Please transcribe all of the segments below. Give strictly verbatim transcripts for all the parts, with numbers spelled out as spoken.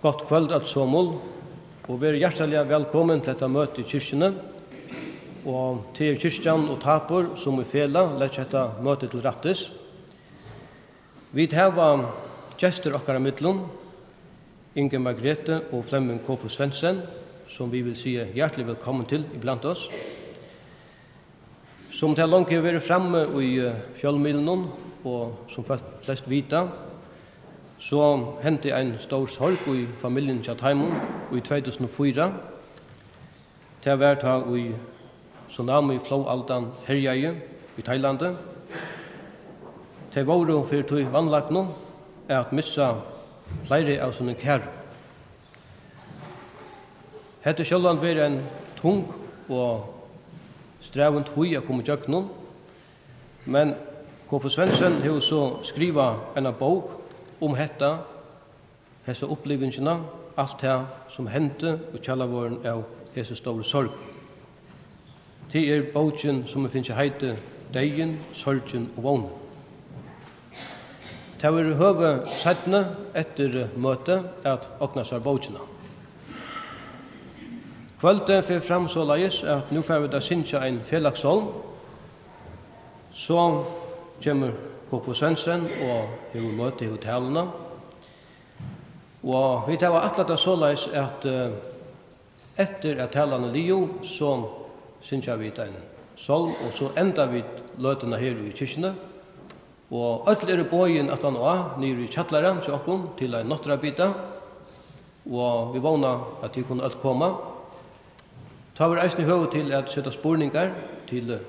Gott kvøld, øll somul, og verið hjartaliga vælkomin til hetta møti í kirkjuni. Og tað er kirkjan og Tápur, sum í felag leggja hetta møti til rættis. Vit hava gestir okkara millum, Inge Margrethe og Flemming Kofod Svendsen, sum vit vil siga hjartaliga vælkomin til íblant oss. Sum tað longu hevur verið frammi í, eh, fjølmiðlunum, og sum fólk flest vita, so hendi ein stór sorg í familjuni hjá teimum í tvey túsund og fýra. Tað var tá, ið tsunami-flóðaldan herjaði í Tailandi. Tey vóru fyri tí vanlagnu at missa fleiri av sínum kæru. Hetta er sjálvandi verið ein tung og strævin tíð at koma ígjøgnum, men Kofod Svendsen hevur so skrivað eina bók um hetta, hesa upplivingina, alt tað, sum hendi í kjalarvørrinum av hesi stóru sorg. Tað er bókin, sum hevur fingið heitið Deyðin, sorgin og vónin. Tað verður høvi seinni eftir møtið at ogna sær bókina. Kvøldið fer fram soleiðis, at nú fara vit at syngja ein felagssálm. So kemur Kofod Svendsen og hevur møtið, hevur taluna. Og vit hava ætlað tað soleiðis, at, eh, eftir at talan er liðug, so syngja vit ein sálm, og so enda vit løtuna her í kirkjuni. Og øll eru boðin aftan á, niður í kjallaran hjá okkum, til ein nátturðabita. Og vit vóna, at tit kunnu øll koma. Tá verður eisini høvi til at seta spurningar til, eh,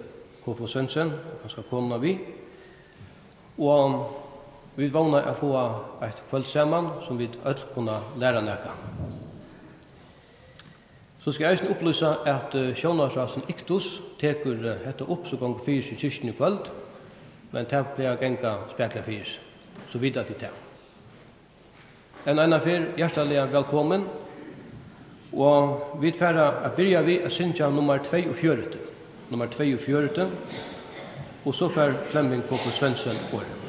Kofod Svendsen, og kanska konuna við. Og vit vóna at fáa eitt kvøld saman, sum vit øll kunna læra nakað. So skal eg eisini upplýsa, at, eh, sjónvarpsrásin Iktus tekur, eh, hetta upp, sum gongur fyri seg í kirkjuni í kvøld, men tað plagar at ganga spakuliga fyri seg, so vita tit tað. Enn eina ferð hjartaliga vælkomin, og vit fara at byrja við at syngja nummar tveyogfjøruti. Nummar tveyogfjøruti, og so fær Flemming Kofod Svendsen orðið.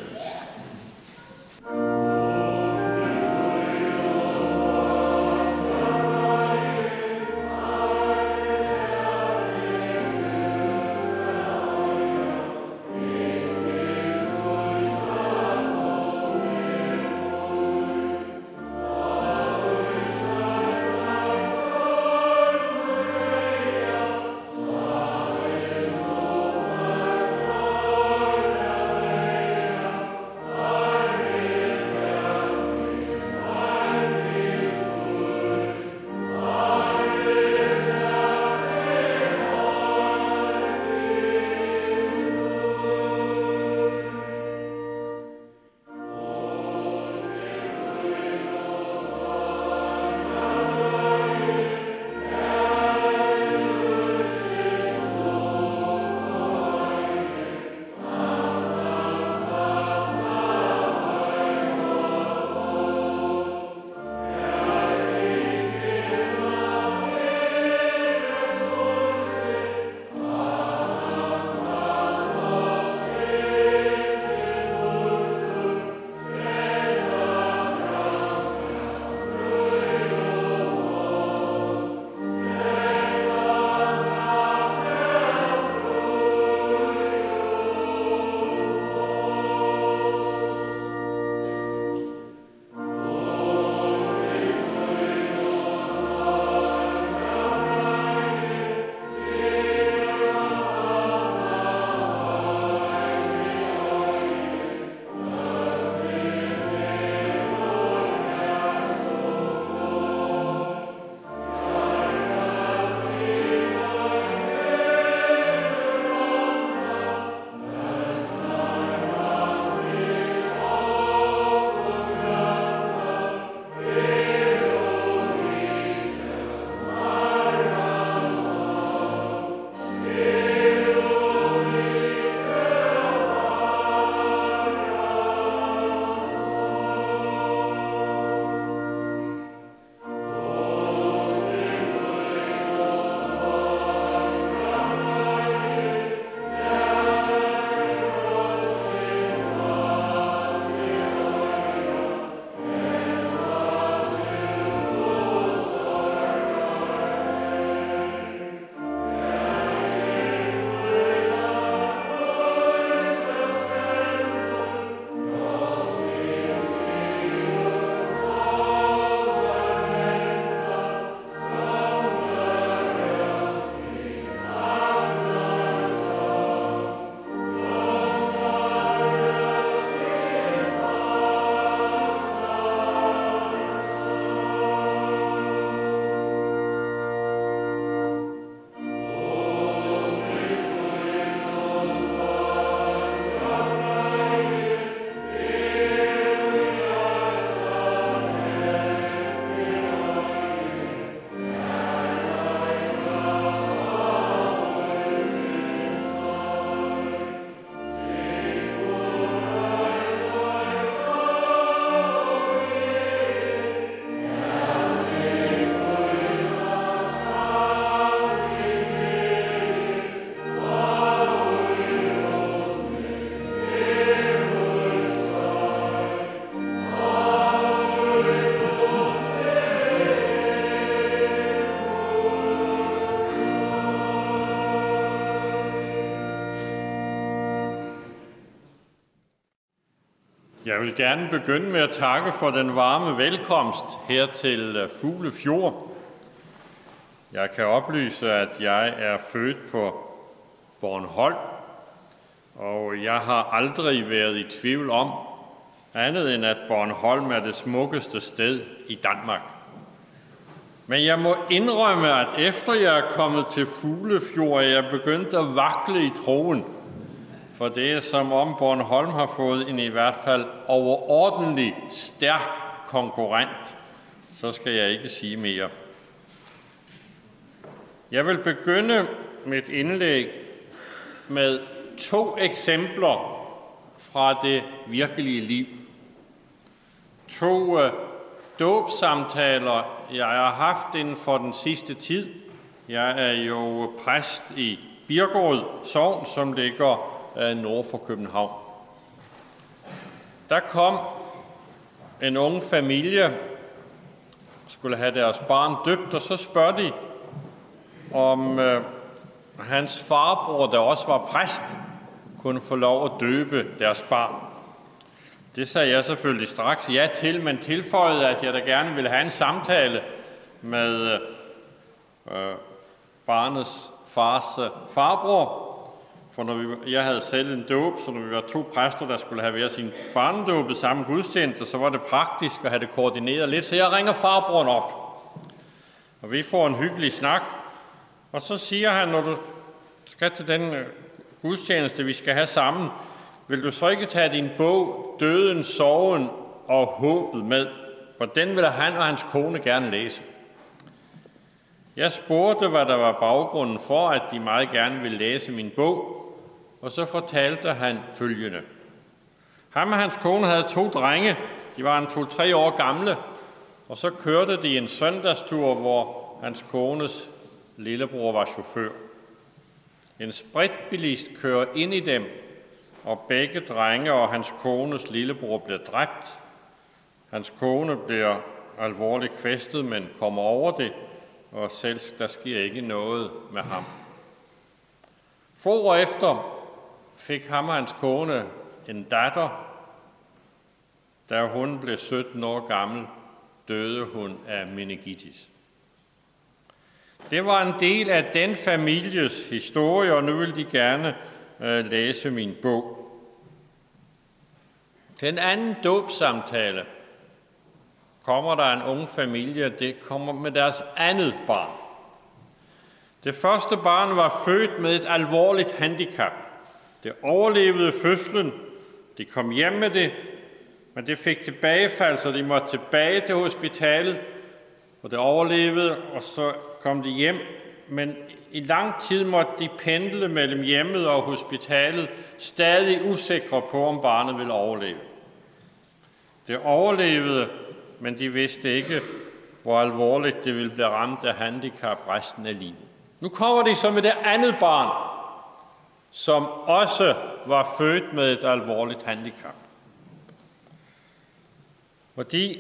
Jeg vil gerne begynde med at takke for den varme velkomst her til, øh, Fuglefjord. Jeg kan oplyse, at jeg er født på Bornholm, og jeg har aldrig været i tvivl om, andet end at Bornholm er det smukkeste sted i Danmark. Men jeg må indrømme, at efter jeg er kommet til Fuglefjord, er jeg begyndt at vakle i troen, for det er, som om Bornholm har fået en i hvert fald overordentlig stærk konkurrent. Så skal jeg ikke sige mere. Jeg vil begynde mit indlæg med to eksempler fra det virkelige liv. To, øh, dåbssamtaler, jeg har haft inden for den sidste tid. Jeg er jo præst i Birkerød Sogn, som ligger, øh, nord for København. Der kom en ung familie, skulle have deres barn døbt, og så spørger de, om, øh, hans farbror, der også var præst, kunne få lov at døbe deres barn. Det sagde jeg selvfølgelig straks ja til, men tilføjede, at jeg da gerne ville have en samtale med, øh, barnets fars, øh, farbror. For når vi, jeg havde selv en dåb, så når vi var to præster, der skulle have hver sin barnedåb i samme gudstjeneste, så var det praktisk at have det koordineret lidt. Så jeg ringer farbroren op, og vi får en hyggelig snak. Og så siger han: "Når du skal til den, øh, gudstjeneste, vi skal have sammen, vil du så ikke tage din bog Døden, Sorgen og Håbet med? For den vil han og hans kone gerne læse." Jeg spurgte, hvad der var baggrunden for, at de meget gerne ville læse min bog, og så fortalte han følgende. Ham og hans kone havde to drenge. De var en to-tre år gamle, og så kørte de en søndagstur, hvor hans kones lillebror var chauffør. En spritbilist kører ind i dem, og begge drenge og hans kones lillebror bliver dræbt. Hans kone bliver alvorligt kvæstet, men kommer over det, og selv, der sker ikke noget med ham. Få år efter fik ham og hans kone en datter. Da hun blev sytten år gammel, døde hun af meningitis. Det var en del af den families historie, og nu vil de gerne, øh, læse min bog. Den anden dåbssamtale kommer der en ung familie, det kommer med deres andet barn. Det første barn var født med et alvorligt handicap. Det overlevede fødslen. De kom hjem med det, men det fik tilbagefald, så de måtte tilbage til hospitalet, og det overlevede, og så kom de hjem. Men i lang tid måtte de pendle mellem hjemmet og hospitalet, stadig usikre på, om barnet ville overleve. Det overlevede, men de vidste ikke, hvor alvorligt det ville blive ramt af handicap resten af livet. Nu kommer de så med det andet barn, som også var født med et alvorligt handicap. Og de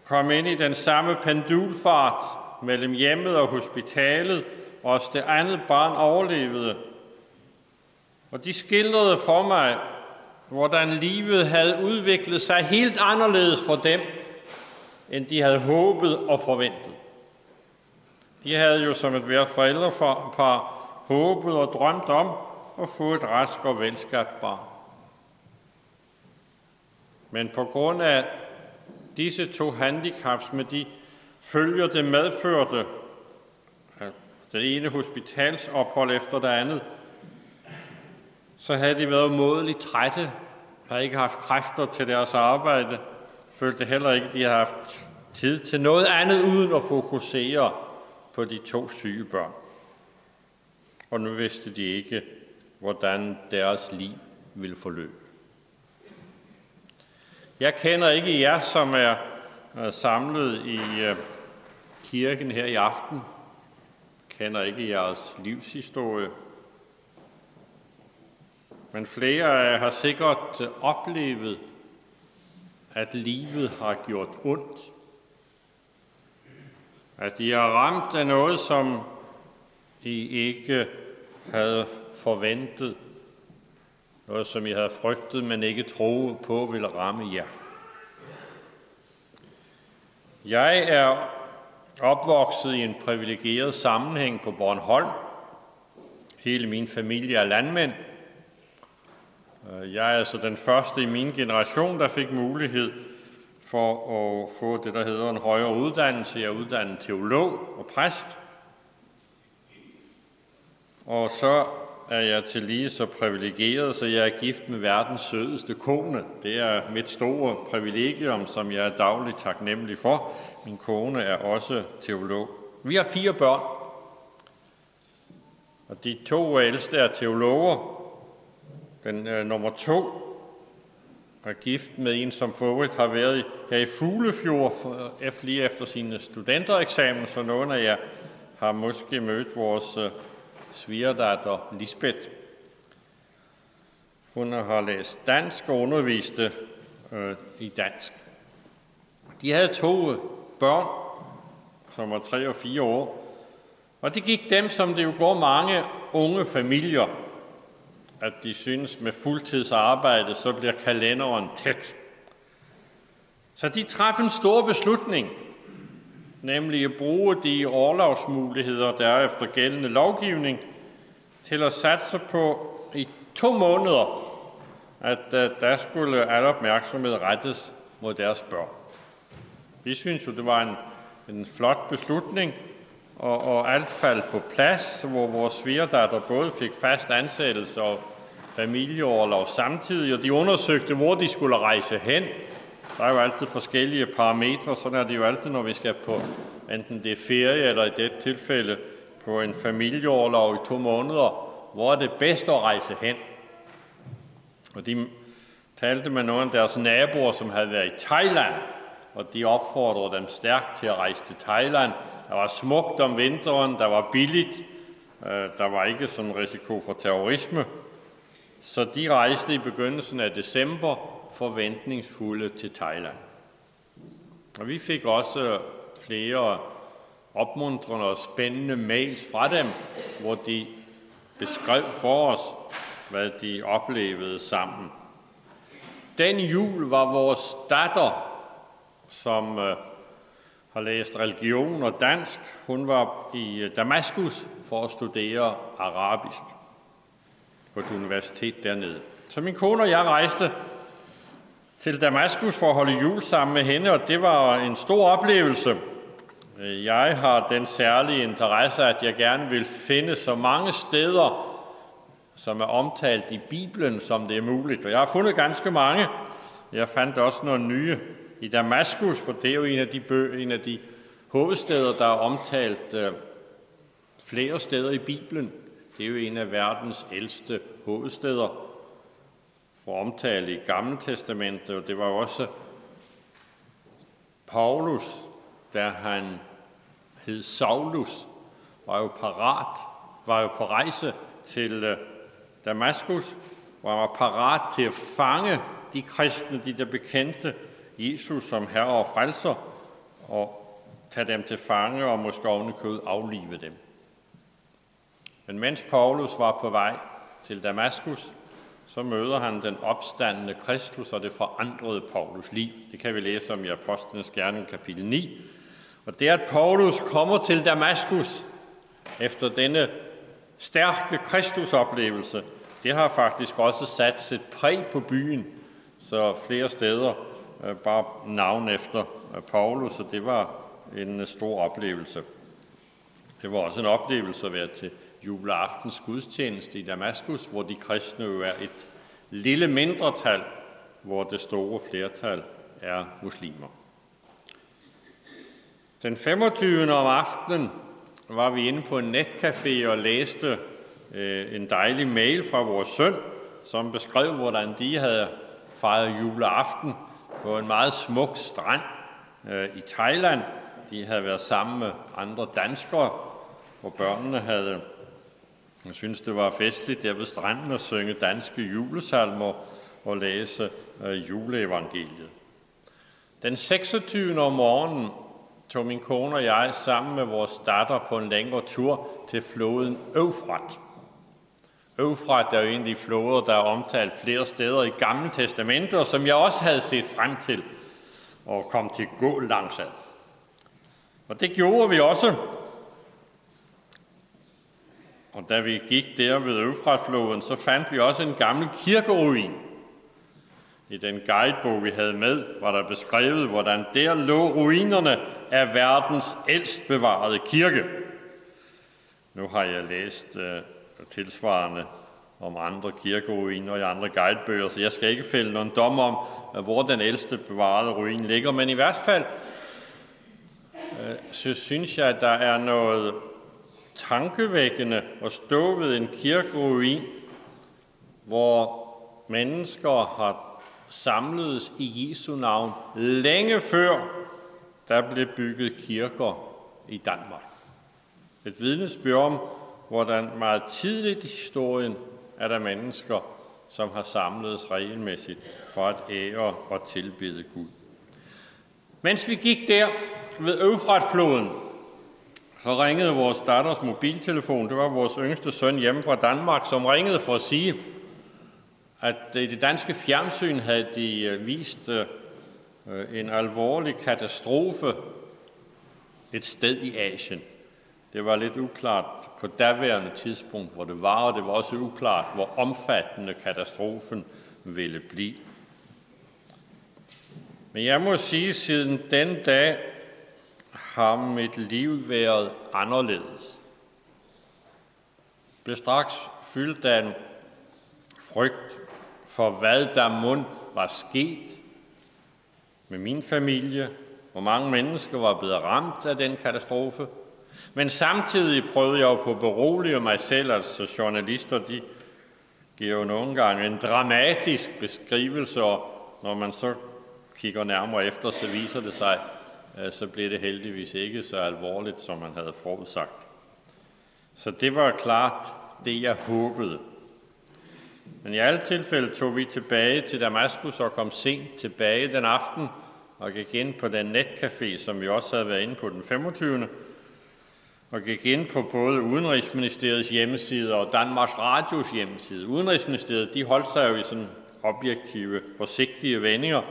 kom ind i den samme pendulfart mellem hjemmet og hospitalet, og også det andet barn overlevede. Og de skildrede for mig, hvordan livet havde udviklet sig helt anderledes for dem, end de havde håbet og forventet. De havde jo som et hvert forældrepar håbet og drømt om at få et rask og velskabt barn. Men på grund af disse to handicaps med de følger, det medførte, den ene hospitalsophold efter det andet, så havde de været umådeligt trætte, havde ikke haft kræfter til deres arbejde, følte heller ikke, de havde haft tid til noget andet uden at fokusere på de to syge børn. Og nu vidste de ikke, hvordan deres liv ville forløbe. Jeg kender ikke jer, som er, øh, samlet i, øh, kirken her i aften. Kender ikke jeres livshistorie. Men flere af jer har sikkert, øh, oplevet, at livet har gjort ondt. At I er ramt af noget, som I ikke havde forventet. Noget, som I havde frygtet, men ikke troet på, ville ramme jer. Jeg er opvokset i en privilegeret sammenhæng på Bornholm. Hele min familie er landmænd. Øh, jeg er altså den første i min generation, der fik mulighed for at få det, der hedder en højere uddannelse. Jeg er uddannet teolog og præst. Og så er jeg tillige så privilegeret, så jeg er gift med verdens sødeste kone. Det er mit store privilegium, som jeg er dagligt taknemmelig for. Min kone er også teolog. Vi har fire børn, og de to ældste er teologer. Den, øh, nummer to er gift med en, som for øvrigt har været her i Fuglefjord for, efter, lige efter sine studentereksamen, så nogle af jer har måske mødt vores, øh, svigerdatter Lisbeth. Hun har læst dansk og underviste, øh, i dansk. De havde to, øh, børn, som var tre og fire år, og det gik dem, som det jo går mange unge familier, at de synes, med fuldtidsarbejde, så bliver kalenderen tæt. Så de traf en stor beslutning, nemlig at bruge de orlovsmuligheder, der er efter gældende lovgivning, til at satse på i to måneder, at, øh, der skulle al opmærksomhed rettes mod deres børn. Vi synes jo, det var en, en flot beslutning, og, og alt faldt på plads, hvor vores svigerdatter både fik fast ansættelse og familieorlov samtidig, og de undersøgte, hvor de skulle rejse hen. Der er jo altid forskellige parametre, sådan er det jo altid, når vi skal på enten det er ferie eller i dette tilfælde på en familieorlov i to måneder. Hvor er det bedst at rejse hen? Og de talte med nogle af deres naboer, som havde været i Thailand, og de opfordrede dem stærkt til at rejse til Thailand. Der var smukt om vinteren, der var billigt, øh, der var ikke sådan risiko for terrorisme. Så de rejste i begyndelsen af december forventningsfulde til Thailand. Og vi fik også flere opmuntrende og spændende mails fra dem, hvor de beskrev for os, hvad de oplevede sammen. Den jul var vores datter, som, øh, har læst religion og dansk, hun var i, øh, Damaskus for at studere arabisk på et universitet dernede. Så min kone og jeg rejste til Damaskus for at holde jul sammen med hende, og det var en stor oplevelse. Jeg har den særlige interesse, at jeg gerne vil finde så mange steder, som er omtalt i Bibelen, som det er muligt. Og jeg har fundet ganske mange. Jeg fandt også nogle nye i Damaskus, for det er jo en af de bø-, en af de hovedsteder, der er omtalt, øh, flere steder i Bibelen. Det er jo en af verdens ældste hovedsteder, for omtale i Gamle Testamentet, og det var jo også Paulus, da han hed Saulus, var jo parat, var jo på rejse til, øh, Damaskus, hvor han var parat til at fange de kristne, de der bekendte Jesus som herre og frelser, og tage dem til fange og måske ovenikøbet aflive dem. Men mens Paulus var på vej til Damaskus, så møder han den opstandne Kristus, og det forandrede Paulus liv. Det kan vi læse om i Apostlenes Gerning, kapitel ni. Og det, at Paulus kommer til Damaskus efter denne stærke Kristusoplevelse, det har faktisk også sat sit præg på byen, så flere steder, øh, bar navn efter, øh, Paulus, og det var en, øh, stor oplevelse. Det var også en oplevelse at være til juleaftens gudstjeneste i Damaskus, hvor de kristne jo er et lille mindretal, hvor det store flertal er muslimer. Den femogtyvende om aftenen var vi inde på en netcafé og læste, øh, en dejlig mail fra vores søn, som beskrev, hvordan de havde fejret juleaften på en meget smuk strand, øh, i Thailand. De havde været sammen med andre danskere, hvor børnene havde syntes, det var festligt der ved stranden at synge danske julesalmer og læse, øh, juleevangeliet. Den seksogtyvende om morgenen tog min kone og jeg sammen med vores datter på en længere tur til floden Eufrat. Eufrat er jo en af de floder, der er omtalt flere steder i Gamle Testamente, og som jeg også havde set frem til og kom til at gå langs af. Og det gjorde vi også. Og da vi gik der ved Eufratfloden, så fandt vi også en gammel kirkeruin. I den guidebog, vi havde med, var der beskrevet, hvordan der lå ruinerne af verdens ældst bevarede kirke. Nu har jeg læst øh, tilsvarende om andre kirkeruiner i andre guidebøger, så jeg skal ikke fælde nogen dom om, øh, hvor den ældste bevarede ruin ligger, men i hvert fald øh, så synes jeg, at der er noget tankevækkende at stå ved en kirkeruin, hvor mennesker har samledes i Jesu navn, længe før der blev bygget kirker i Danmark. Et vidnesbyrd om, hvordan meget tidligt i historien er der mennesker, som har samledes regelmæssigt for at ære og tilbede Gud. Mens vi gik der ved Eufratfloden, så ringede vores datters mobiltelefon. Det var vores yngste søn hjemme fra Danmark, som ringede for at sige, at i det danske fjernsyn havde de øh, vist øh, øh, en alvorlig katastrofe et sted i Asien. Det var lidt uklart på daværende tidspunkt, hvor det var, og det var også uklart, hvor omfattende katastrofen ville blive. Men jeg må sige, at siden den dag har mit liv været anderledes. Blev straks fyldt af en frygt for, hvad der mon var sket med min familie, hvor mange mennesker var blevet ramt af den katastrofe. Men samtidig prøvede jeg jo på at berolige mig selv, altså journalister, de giver jo nogle gange en dramatisk beskrivelse, og når man så kigger nærmere efter, så viser det sig, øh, så bliver det heldigvis ikke så alvorligt, som man havde forudsagt. Så det var klart det, jeg håbede. Men i alle tilfælde tog vi tilbage til Damaskus og kom sent tilbage den aften og gik ind på den netcafé, som vi også havde været inde på den femogtyvende, og gik ind på både Udenrigsministeriets hjemmeside og Danmarks Radios hjemmeside. Udenrigsministeriet, de holdt sig jo i sådan objektive, forsigtige vendinger,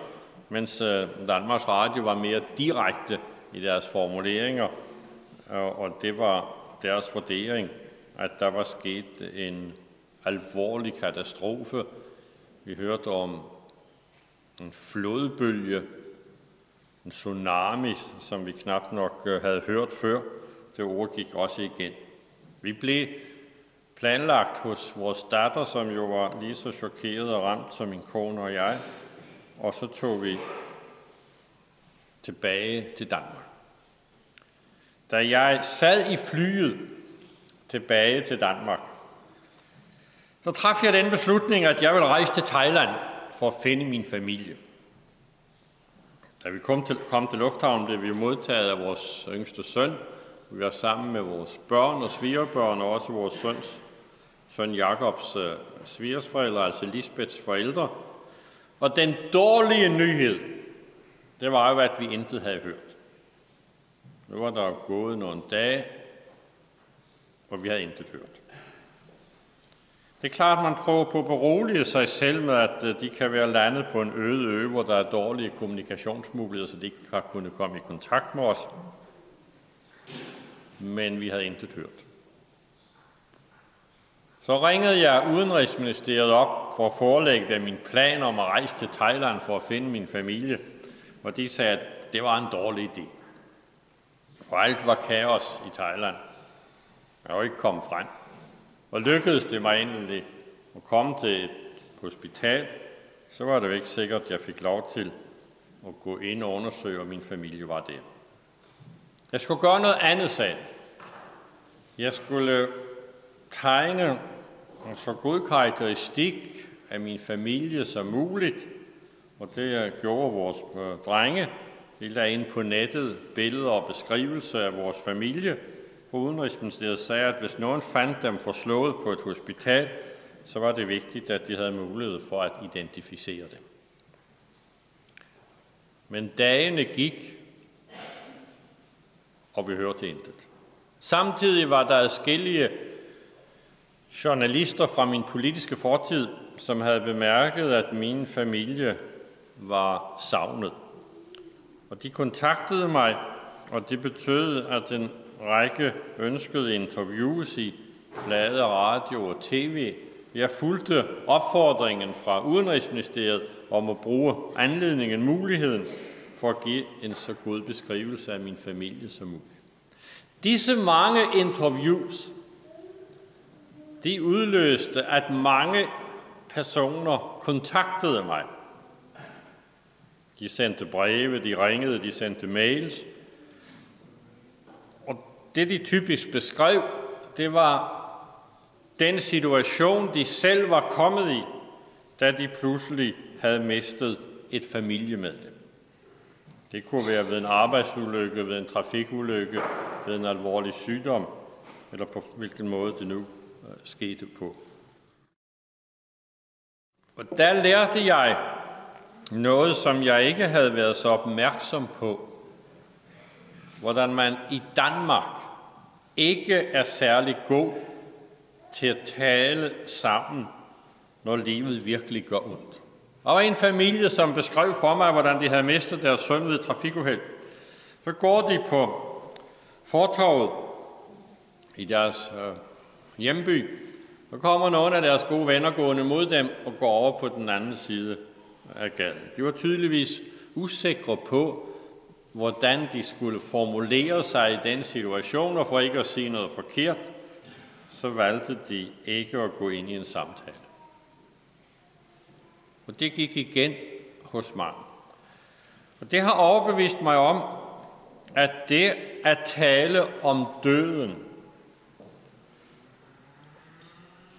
mens øh, Danmarks Radio var mere direkte i deres formuleringer, og, og det var deres vurdering, at der var sket en alvorlig katastrofe. Vi hørte om en flodbølge, en tsunami, som vi knap nok øh, havde hørt før. Det ord gik også igen. Vi blev planlagt hos vores datter, som jo var lige så chokeret og ramt som min kone og jeg, og så tog vi tilbage til Danmark. Da jeg sad i flyet tilbage til Danmark, så traf jeg den beslutning, at jeg vil rejse til Thailand for at finde min familie. Da vi kom til, kom til lufthavnen, blev vi modtaget af vores yngste søn. Vi var sammen med vores børn og svigerbørn, og også vores søns, søn Jakobs øh, svigersforældre, altså Lisbeths forældre. Og den dårlige nyhed, det var jo, at vi intet havde hørt. Nu var der jo gået nogle dage, og vi havde intet hørt. Det er klart, at man prøver på at berolige sig selv med, at øh, de kan være landet på en øde ø, hvor der er dårlige kommunikationsmuligheder, så de ikke har kunnet komme i kontakt med os. Men vi havde intet hørt. Så ringede jeg Udenrigsministeriet op for at forelægge dem min plan om at rejse til Thailand for at finde min familie, og de sagde, at det var en dårlig idé. For alt var kaos i Thailand. Jeg var ikke kommet frem. Og lykkedes det mig endelig at komme til et hospital, så var det jo ikke sikkert, at jeg fik lov til at gå ind og undersøge, om min familie var der. Jeg skulle gøre noget andet, sagde de. Jeg skulle tegne så god karakteristik af min familie som muligt, og det øh, gjorde vores øh, drenge. Vi lagde ind på nettet billeder og beskrivelser af vores familie, for Udenrigsministeriet sagde, at hvis nogen fandt dem forslået på et hospital, så var det vigtigt, at de havde mulighed for at identificere dem. Men dagene gik, og vi hørte intet. Samtidig var der adskillige Journalister fra min politiske fortid, som havde bemærket, at min familie var savnet. Og de kontaktede mig, og det betød, at en række ønskede interviews i blade, radio og T V. Jeg fulgte opfordringen fra Udenrigsministeriet om at bruge anledningen, muligheden, for at give en så god beskrivelse af min familie som muligt. Disse mange interviews, de udløste, at mange personer kontaktede mig. De sendte breve, de ringede, de sendte mails. Og det, de typisk beskrev, det var den situation, de selv var kommet i, da de pludselig havde mistet et familiemedlem. Det kunne være ved en arbejdsulykke, ved en trafikulykke, ved en alvorlig sygdom, eller på hvilken måde det nu øh, skete på. Og der lærte jeg noget, som jeg ikke havde været så opmærksom på, hvordan man i Danmark ikke er særlig god til at tale sammen, når livet virkelig gør ondt. Der var en familie, som beskrev for mig, hvordan de havde mistet deres søn ved et trafikuheld. Så går de på fortovet i deres øh, hjemby. Så kommer nogle af deres gode venner gående mod dem og går over på den anden side af gaden. De var tydeligvis usikre på, hvordan de skulle formulere sig i den situation, og for ikke at sige noget forkert, så valgte de ikke at gå ind i en samtale. Og det gik igen hos mange. Og det har overbevist mig om, at det at tale om døden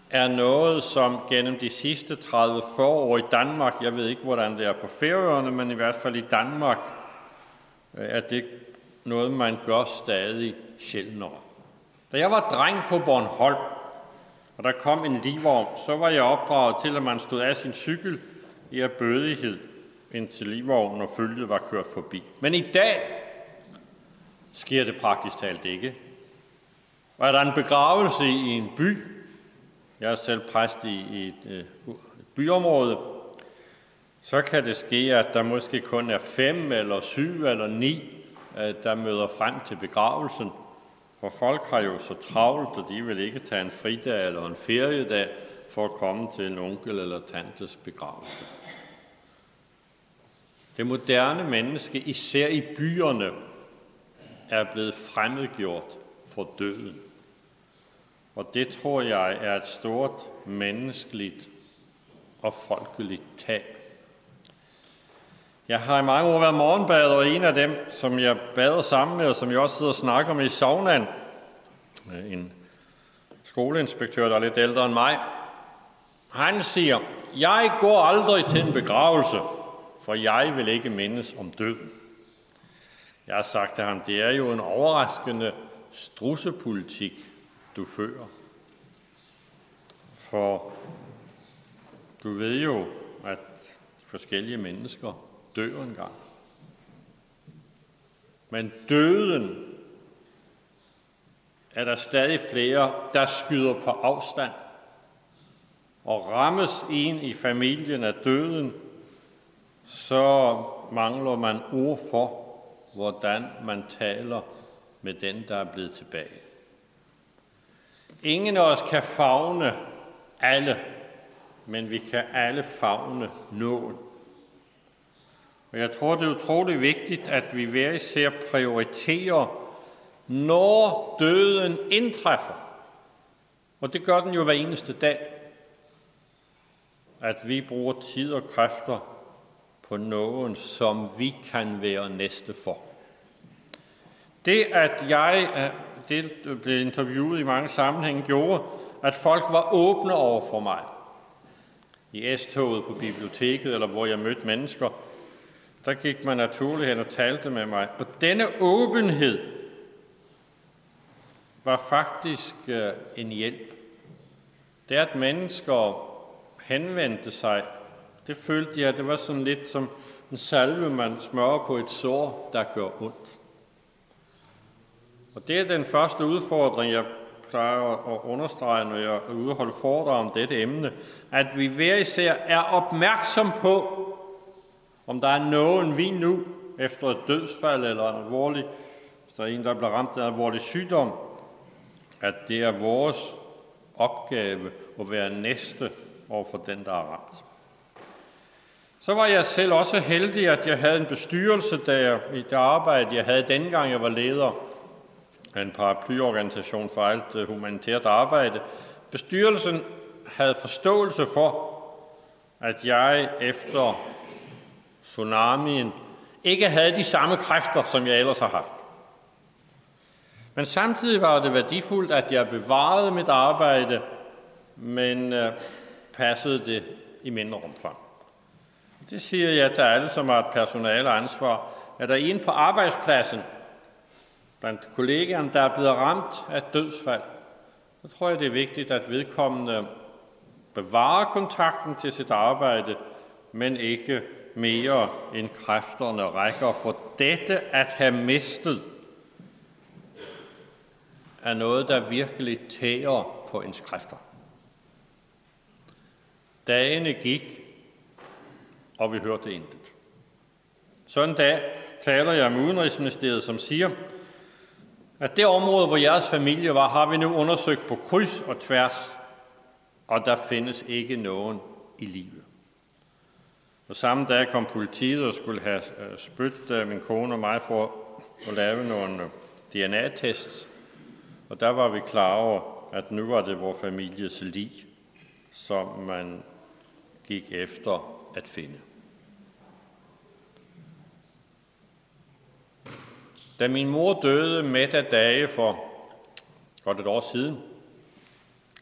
er noget, som gennem de sidste tredive fyrre år i Danmark, jeg ved ikke, hvordan det er på Færøerne, men i hvert fald i Danmark, øh, er det noget, man gør stadig sjældnere. Da jeg var dreng på Bornholm, og der kom en ligvogn, så var jeg opdraget til, at man stod af sin cykel i ærbødighed, indtil ligvognen og følget var kørt forbi. Men i dag sker det praktisk talt ikke. Og er der en begravelse i en by, jeg er selv præst i, i et, øh, et byområde, så kan det ske, at der måske kun er fem eller syv eller ni, øh, der møder frem til begravelsen. For folk har jo så travlt, og de vil ikke tage en fridag eller en feriedag for at komme til en onkel eller tantes begravelse. Det moderne menneske, især i byerne, er blevet fremmedgjort for døden. Og det tror jeg er et stort menneskeligt og folkeligt tab. Jeg har i mange år været morgenbader, og en af dem, som jeg bader sammen med, og som jeg også sidder og snakker med i saunaen, en skoleinspektør, der er lidt ældre end mig, han siger: "Jeg går aldrig til en begravelse, for jeg vil ikke mindes om døden." Jeg har sagt til ham: "Det er jo en overraskende strussepolitik, du fører. For du ved jo, at de forskellige mennesker dør engang." Men døden er der stadig flere, der skyder på afstand. Og rammes en i familien af døden, så mangler man ord for, hvordan man taler med den, der er blevet tilbage. Ingen af os kan favne alle, men vi kan alle favne nogen. Og jeg tror, det er utrolig vigtigt, at vi hver især prioriterer, når døden indtræffer. Og det gør den jo hver eneste dag, at vi bruger tid og kræfter på nogen, som vi kan være næste for. Det, at jeg øh, del- blev interviewet i mange sammenhænge, gjorde, at folk var åbne over for mig. I S-toget, på biblioteket, eller hvor jeg mødte mennesker, der gik man naturligt hen og talte med mig. Og denne åbenhed var faktisk øh, en hjælp. Det, at mennesker henvendte sig, det følte jeg, det var sådan lidt som en salve, man smører på et sår, der gør ondt. Og det er den første udfordring, jeg plejer at, at understrege, når jeg er ude og holde foredrag om dette emne, at vi hver især er opmærksom på, om der er nogen, vi nu, efter et dødsfald eller en alvorlig, hvis der er en, der bliver ramt af en alvorlig sygdom, at det er vores opgave at være næste over for den, der er ramt. Så var jeg selv også heldig, at jeg havde en bestyrelse, da jeg, i det arbejde, jeg havde dengang, jeg var leder af en paraplyorganisation for alt, øh, humanitært arbejde. Bestyrelsen havde forståelse for, at jeg efter tsunamien ikke havde de samme kræfter, som jeg ellers har haft. Men samtidig var det værdifuldt, at jeg bevarede mit arbejde, men, øh, passede det i mindre omfang. Det siger jeg til alle, som har et personaleansvar, at der en på arbejdspladsen, blandt kollegaerne, der er blevet ramt af dødsfald, så tror jeg, det er vigtigt, at vedkommende bevarer kontakten til sit arbejde, men ikke mere end kræfterne rækker, for dette at have mistet er noget, der virkelig tærer på ens kræfter. Dagene gik, og vi hørte intet. Så en dag taler jeg med Udenrigsministeriet, som siger, at det område, hvor jeres familie var, har vi nu undersøgt på kryds og tværs, og der findes ikke nogen i live. Og samme dag kom politiet og skulle have, øh, spyttet, øh, min kone og mig for at lave nogle, øh, D N A-tests. Og der var vi klar over, at nu var det vor families lig, som man gik efter at finde. Da min mor døde midt af dage for godt et år siden,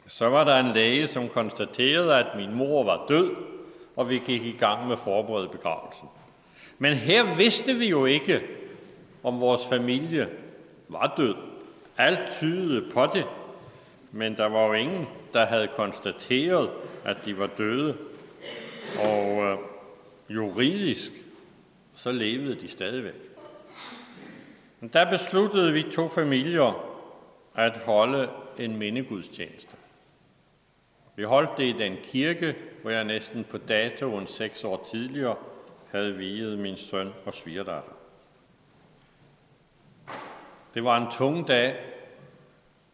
så var der en læge, som konstaterede, at min mor var død, og vi gik i gang med at forberede begravelsen. Men her vidste vi jo ikke, om vores familie var død. Alt tydede på det, men der var jo ingen, der havde konstateret, at de var døde. Og, øh, juridisk, så levede de stadigvæk. Men der besluttede vi to familier at holde en mindegudstjeneste. Vi holdt det i den kirke, hvor jeg næsten på datoen seks år tidligere havde viet min søn og svigerdatter. Det var en tung dag,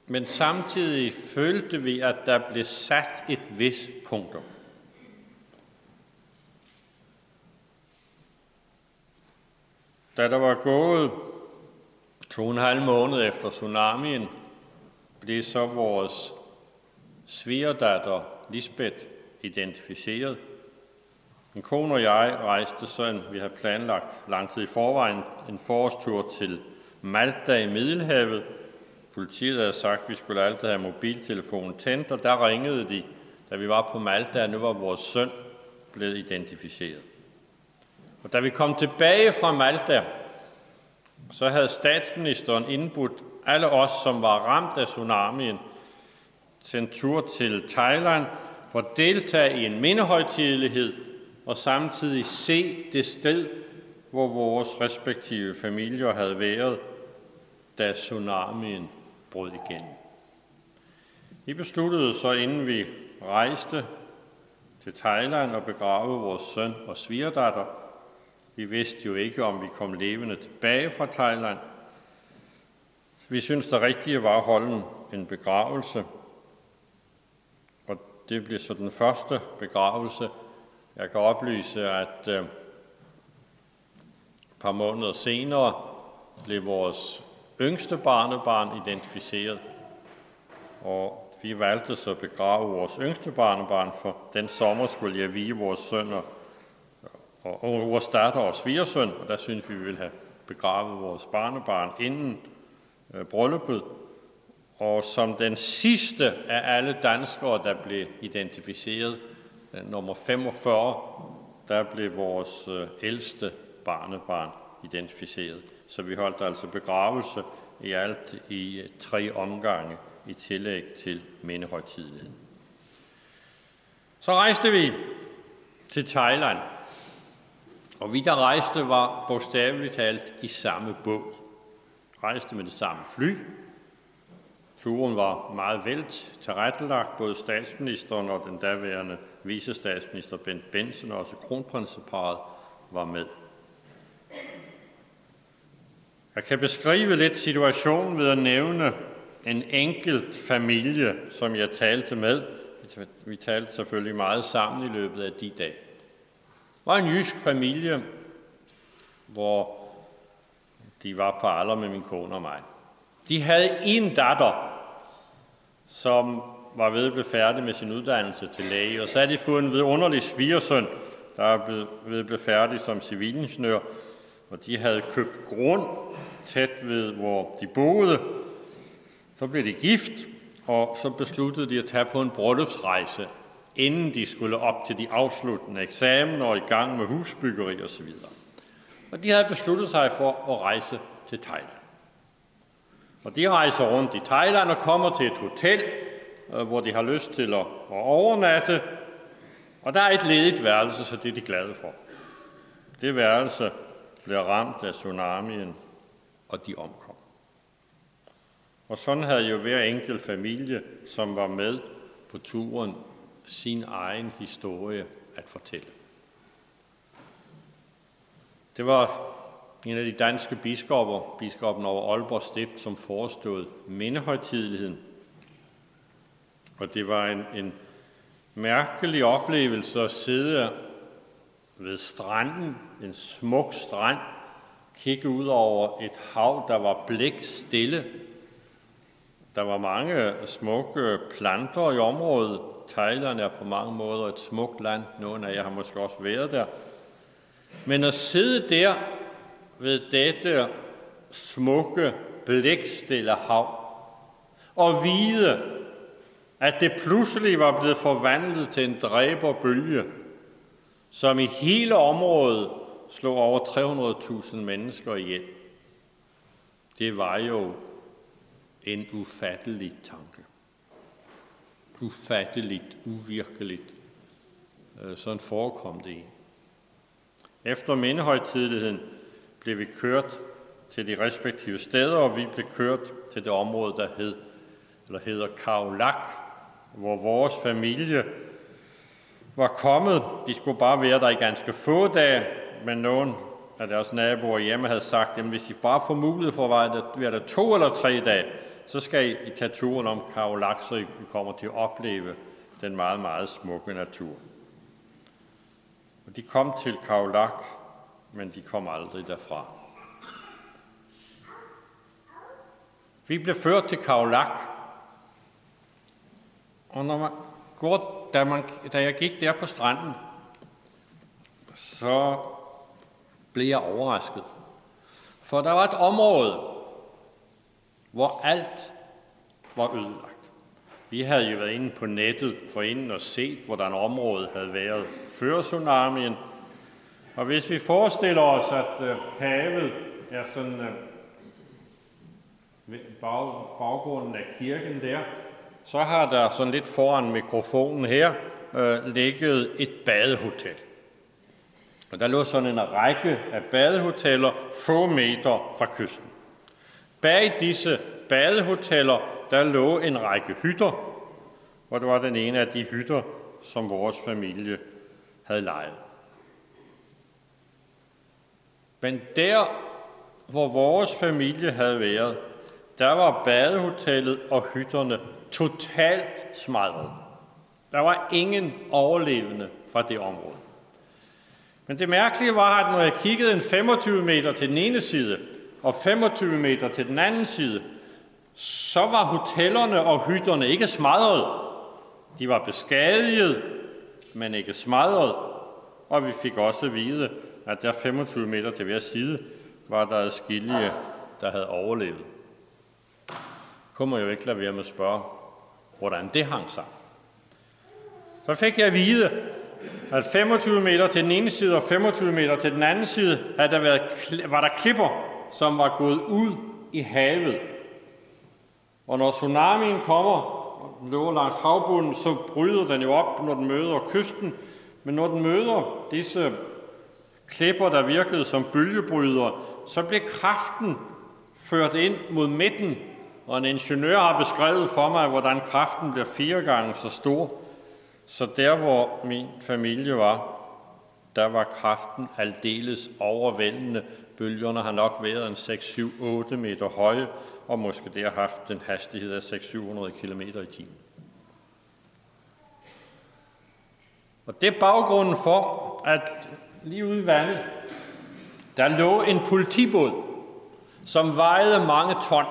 men samtidig følte vi, at der blev sat et vist punktum. Da der var gået to og en halv måned efter tsunamien, blev så vores svigerdatter Lisbeth identificeret. Min kone og jeg rejste så en, vi havde planlagt lang tid i forvejen, en forårstur til Malta i Middelhavet. Politiet havde sagt, at vi skulle altid have mobiltelefonen tændt, og der ringede de, da vi var på Malta, at nu var vores søn blevet identificeret. Og da vi kom tilbage fra Malta, så havde statsministeren indbudt alle os, som var ramt af tsunamien, til en tur til Thailand for at deltage i en mindehøjtidelighed og samtidig se det sted, hvor vores respektive familier havde været, da tsunamien brød igennem. Vi besluttede så, inden vi rejste til Thailand, at begrave vores søn og svigerdatter. Vi vidste jo ikke, om vi kom levende tilbage fra Thailand. Vi syntes, det rigtige var at holde en, en begravelse. Og det blev så den første begravelse. Jeg kan oplyse, at, øh, et par måneder senere blev vores yngste barnebarn identificeret, og vi valgte så at begrave vores yngste barnebarn, for den sommer skulle jeg vie vores søn og, og, og vores datter og svigersøn, og der syntes vi, vi ville have begravet vores barnebarn inden, øh, brylluppet. Og som den sidste af alle danskere, der blev identificeret, øh, nummer femogfyrre, der blev vores, øh, ældste barnebarn identificeret. Så vi holdt altså begravelse i alt i, øh, tre omgange i tillæg til mindehøjtideligheden. Så rejste vi til Thailand, og vi, der rejste, var bogstaveligt talt i samme båd. Rejste med det samme fly, Turen var meget vel tilrettelagt. Både statsministeren og den daværende vicestatsminister Bendt Bendtsen og også kronprinseparret var med. Jeg kan beskrive lidt situationen ved at nævne en enkelt familie, som jeg talte med. Vi talte selvfølgelig meget sammen i løbet af de dage. Det var en jysk familie, hvor de var på alder med min kone og mig. De havde en datter, som var ved at blive færdig med sin uddannelse til læge, og så havde de fået en vidunderlig svigersøn, der er blevet, ved at blive færdig som civilingeniør, og de havde købt grund tæt ved, hvor de boede. Så blev de gift, og så besluttede de at tage på en bryllupsrejse, inden de skulle op til de afsluttende eksamener og i gang med husbyggeri og så videre. Og de havde besluttet sig for at rejse til Thailand. Og de rejser rundt i Thailand og kommer til et hotel, øh, hvor de har lyst til at, at overnatte. Og der er et ledigt værelse, så det er de glade for. Det værelse bliver ramt af tsunamien, og de omkommer. Og sådan havde jo hver enkelt familie, som var med på turen, sin egen historie at fortælle. Det var en af de danske biskopper, biskoppen over Aalborg Stift, som forestod mindehøjtideligheden. Og det var en, en mærkelig oplevelse at sidde ved stranden, en smuk strand, kigge ud over et hav, der var blikstille. Der var mange smukke planter i området. Thailand er på mange måder et smukt land. Nogle af jer har måske også været der. Men at sidde der ved dette smukke, blikstille hav, og vide, at det pludselig var blevet forvandlet til en dræberbølge, som i hele området slog over tre hundrede tusind mennesker ihjel. Det var jo en ufattelig tanke. Ufatteligt, uvirkeligt. Øh, sådan forekom det ikke. Efter mindehøjtideligheden blev vi kørt til de respektive steder, og vi blev kørt til det område, der hed, eller hedder Khao Lak, hvor vores familie var kommet. De skulle bare være der i ganske få dage, men nogen af deres naboer hjemme havde sagt: "Jamen, hvis I bare får mulighed for at være der, være der to eller tre dage, så skal I tage turen om Khao Lak, så I kommer til at opleve den meget, meget smukke natur." Og de kom til Khao Lak, men de kom aldrig derfra. Vi blev ført til Khao Lak, og når man går, da, man, da jeg gik der på stranden, så blev jeg overrasket. For der var et område, hvor alt var ødelagt. Vi havde jo været inde på nettet forinden og set, hvordan området havde været før tsunamien. Og hvis vi forestiller os, at, øh, havet er sådan, øh, ved bag-, baggrunden af kirken der, så har der sådan lidt foran mikrofonen her, øh, ligget et badehotel. Og der lå sådan en række af badehoteller få meter fra kysten. Bag disse badehoteller, der lå en række hytter, og det var den ene af de hytter, som vores familie havde lejet. Men der, hvor vores familie havde været, der var badehotellet og hytterne totalt smadret. Der var ingen overlevende fra det område. Men det mærkelige var, at når jeg kiggede en femogtyve meter til den ene side og femogtyve meter til den anden side, så var hotellerne og hytterne ikke smadret. De var beskadiget, men ikke smadret. Og vi fik også at vide, at der femogtyve meter til hver side var der adskillige, der havde overlevet. Kunne man jo ikke lade være med at spørge, hvordan det hang sammen. Så fik jeg at vide, at femogtyve meter til den ene side og femogtyve meter til den anden side, havde der været kli-, var der klipper, som var gået ud i havet. Og når tsunamien kommer, og den løber langs havbunden, så bryder den jo op, når den møder kysten. Men når den møder disse klipper, der virkede som bølgebrydere, så blev kraften ført ind mod midten, Og en ingeniør har beskrevet for mig, hvordan kraften bliver fire gange så stor. Så der, hvor min familie var, der var kraften aldeles overvældende. Bølgerne har nok været en seks, syv, otte meter høje, og måske det har haft en hastighed af seks, syv hundrede kilometer i timen. Og det er baggrunden for, at lige ude i vandet, der lå en politibåd, som vejede mange ton.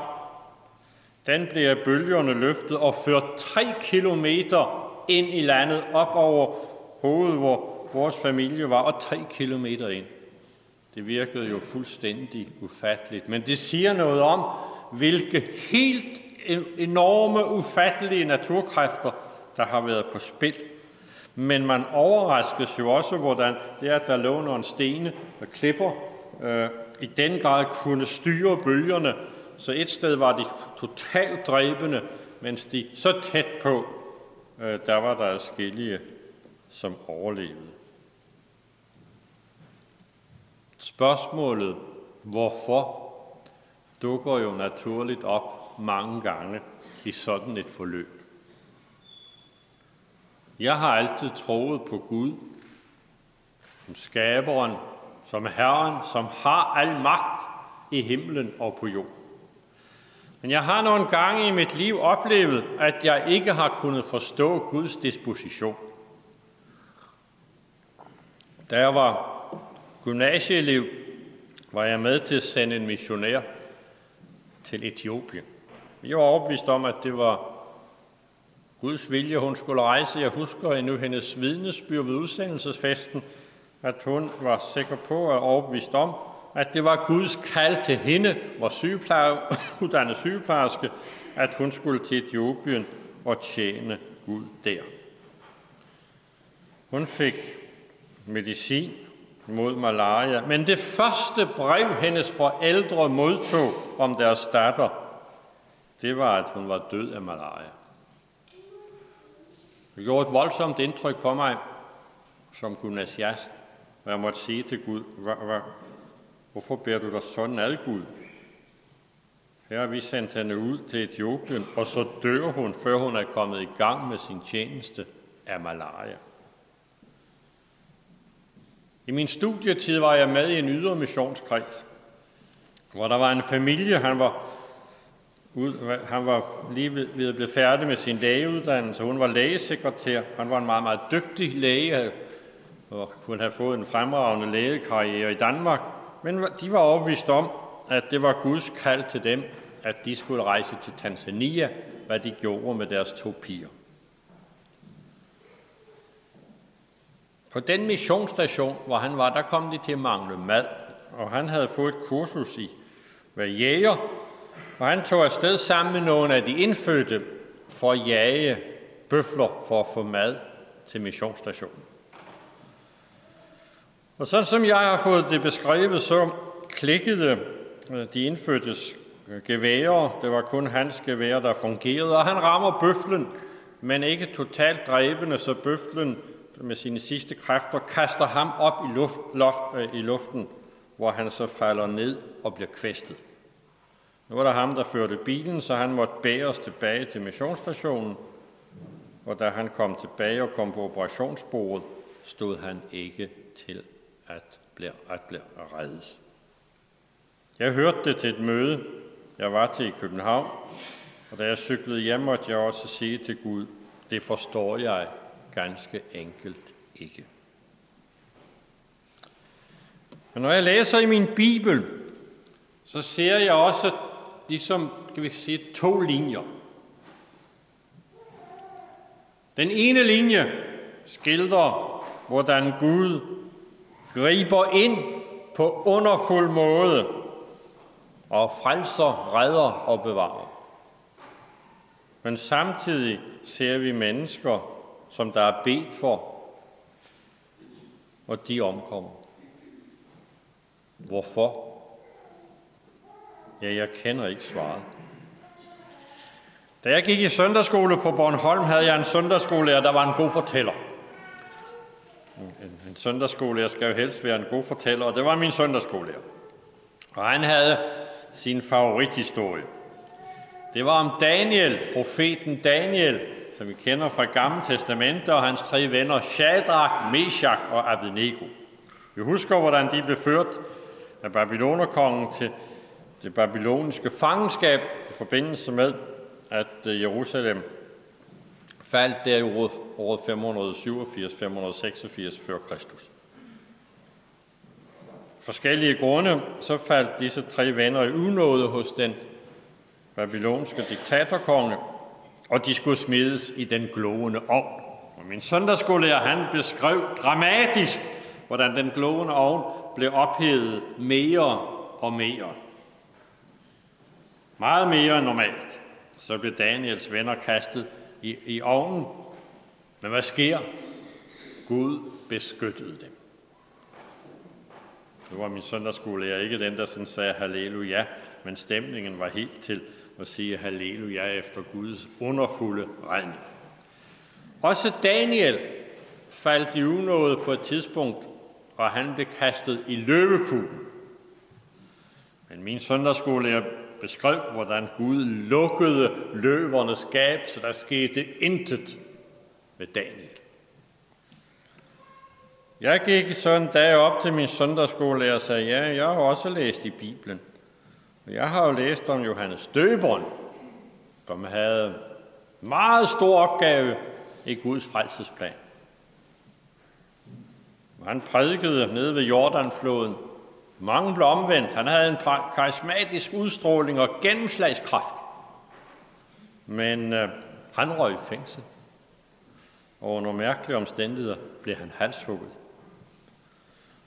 Den blev af bølgerne løftet og ført tre kilometer ind i landet, op over hovedet, hvor vores familie var, og tre kilometer ind. Det virkede jo fuldstændig ufatteligt, men det siger noget om, hvilke helt en-, enorme, ufattelige naturkræfter, der har været på spil. Men man overraskes jo også, hvordan det, at der lå nogle stene og klipper, øh, i den grad kunne styre bølgerne. Så et sted var de totalt dræbende, mens de så tæt på, øh, der var der adskillige, som overlevede. Spørgsmålet, hvorfor, dukker jo naturligt op mange gange i sådan et forløb. Jeg har altid troet på Gud, som skaberen, som Herren, som har al magt i himlen og på jord. Men jeg har nogle gange i mit liv oplevet, at jeg ikke har kunnet forstå Guds disposition. Da jeg var gymnasieelev, var jeg med til at sende en missionær til Etiopien. Vi var overbevist om, at det var Guds vilje, hun skulle rejse. Jeg husker endnu hendes vidnesbyrd ved udsendelsesfesten, at hun var sikker på og overbevist om, at det var Guds kald til hende, var sygepleje-, uddannet sygeplejerske, at hun skulle til Etiopien og tjene Gud der. Hun fik medicin mod malaria, men det første brev, hendes forældre modtog om deres datter, det var, at hun var død af malaria. Det gjorde et voldsomt indtryk på mig som gymnasiast, og jeg måtte sige til Gud: "Hva-, hva-, hvorfor bærer du dig sådan ad, Gud? Her har vi sendt hende ud til Etiopien, og så dør hun, før hun er kommet i gang med sin tjeneste af malaria." I min studietid var jeg med i en ydre missionskreds, hvor der var en familie, han var ud-, han var lige ved, ved at blive færdig med sin lægeuddannelse. Hun var lægesekretær. Han var en meget, meget dygtig læge, og kunne have fået en fremragende lægekarriere i Danmark. Men de var overbevist om, at det var Guds kald til dem, at de skulle rejse til Tanzania, hvad de gjorde med deres to piger. På den missionsstation, hvor han var, der kom de til at mangle mad, og han havde fået et kursus i at være jæger, og han tog afsted sammen med nogle af de indfødte for at jage bøfler for at få mad til missionsstationen. Og sådan som jeg har fået det beskrevet, så klikkede, øh, de indfødtes, øh, geværer. Det var kun hans gevær, der fungerede, og han rammer bøflen, men ikke totalt dræbende, så bøflen med sine sidste kræfter kaster ham op i luft-, loft-, øh, i luften, hvor han så falder ned og bliver kvæstet. Nu var det ham, der førte bilen, så han måtte bæres tilbage til missionsstationen, og da han kom tilbage og kom på operationsbordet, stod han ikke til at blive, at blive reddet. Jeg hørte det til et møde, jeg var til i København, og da jeg cyklede hjem, måtte jeg også sige til Gud: "Det forstår jeg ganske enkelt ikke." Men når jeg læser i min bibel, så ser jeg også, ligesom, skal vi sige, to linjer. Den ene linje skildrer, hvordan Gud griber ind på underfuld måde og frelser, redder og bevarer. Men samtidig ser vi mennesker, som der er bedt for, og de omkommer. Hvorfor? Ja, jeg kender ikke svaret. Da jeg gik i søndagsskole på Bornholm, havde jeg en søndagsskolelærer, der var en god fortæller. En, en søndagsskolelærer skal jo helst være en god fortæller, og det var min søndagsskolelærer. Og han havde sin favorithistorie. Det var om Daniel, profeten Daniel, som vi kender fra Gamle Testamente, og hans tre venner Shadrak, Meshach og Abednego. Vi husker, hvordan de blev ført af babylonerkongen til det babyloniske fangenskab i forbindelse med, at øh, Jerusalem faldt der i året, året fem hundrede og syvogfirs, fem hundrede og seksogfirs før Kristus. Forskellige grunde, så faldt disse tre venner i unåde hos den babylonske diktatorkonge, og de skulle smides i den gloende ovn. Og min søndagsskolelærer, han beskrev dramatisk, hvordan den gloende ovn blev ophedet mere og mere. Meget mere end normalt. Så blev Daniels venner kastet i, i ovnen. Men hvad sker? Gud beskyttede dem. Nu var min søndagsskolelærer ikke den, der sådan sagde halleluja, men stemningen var helt til at sige halleluja efter Guds underfulde redning. Også Daniel faldt i unåde på et tidspunkt, og han blev kastet i løvekuben. Men min søndagsskolelærer beskrev, hvordan Gud lukkede løvernes gab, så der skete intet med Daniel. Jeg gik så en dag op til min søndagsskolelærer og sagde: "Ja, jeg har også læst i Bibelen. Og jeg har jo læst om Johannes Døberen, som havde en meget stor opgave i Guds frelsesplan. Og han prædikede nede ved Jordanfloden. Mange blev omvendt. Han havde en par- karismatisk udstråling og gennemslagskraft. Men øh, han røg i fængsel. Og under mærkelige omstændigheder blev han halshugget."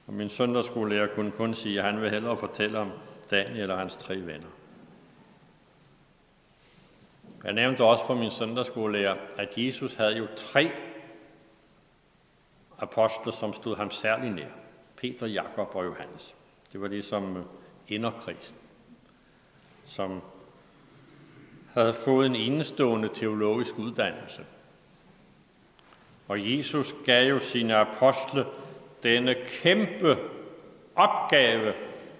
Og min søndagsskolelærer kunne kun sige, at han vil hellere fortælle om Daniel og hans tre venner. Jeg nævnte også for min søndagsskolelærer, at Jesus havde jo tre apostle, som stod ham særlig nær: Peter, Jakob og Johannes. Det var ligesom øh, inderkredsen, som havde fået en enestående teologisk uddannelse. Og Jesus gav jo sine apostle denne kæmpe opgave,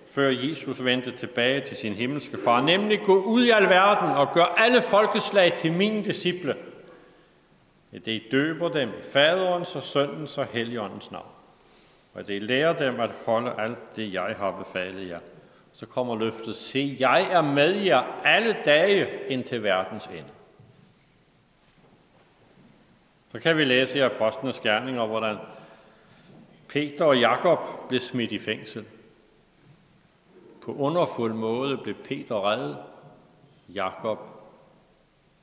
før Jesus vendte tilbage til sin himmelske far, nemlig: "Gå ud i al verden og gør alle folkeslag til mine disciple, at I døber dem i Faderens og Sønnens og Helligåndens navn, og at I lærer dem at holde alt det, jeg har befalet jer." Så kommer løftet: "Se, jeg er med jer alle dage indtil verdens ende." Så kan vi læse i Apostlenes Gerninger, hvordan Peter og Jakob blev smidt i fængsel. På underfuld måde blev Peter reddet, Jakob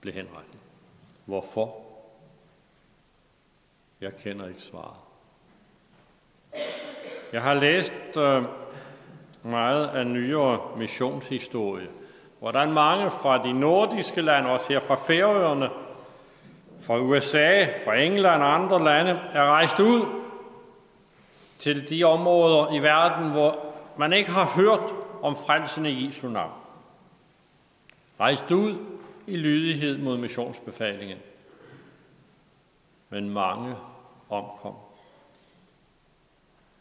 blev henrettet. Hvorfor? Jeg kender ikke svaret. Jeg har læst øh, meget af nyere missionshistorie, hvordan mange fra de nordiske lande, også her fra Færøerne, fra U S A, fra England og andre lande, er rejst ud til de områder i verden, hvor man ikke har hørt om frelsen i Jesu navn. Rejst ud i lydighed mod missionsbefalingen. Men mange omkom.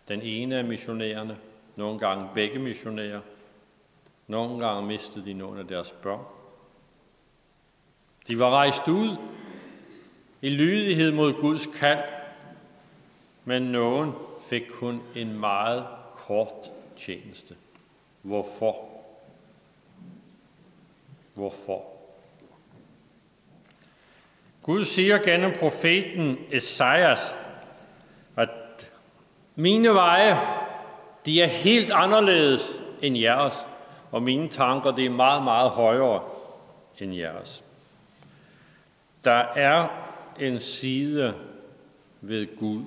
Den ene af missionærerne, nogle gange begge missionærer, nogle gange mistede de nogle af deres børn. De var rejst ud i lydighed mod Guds kald, men nogen fik kun en meget kort tjeneste. Hvorfor? Hvorfor? Gud siger gennem profeten Esajas, at mine veje, de er helt anderledes end jeres, og mine tanker, de er meget, meget højere end jeres. Der er en side ved Gud,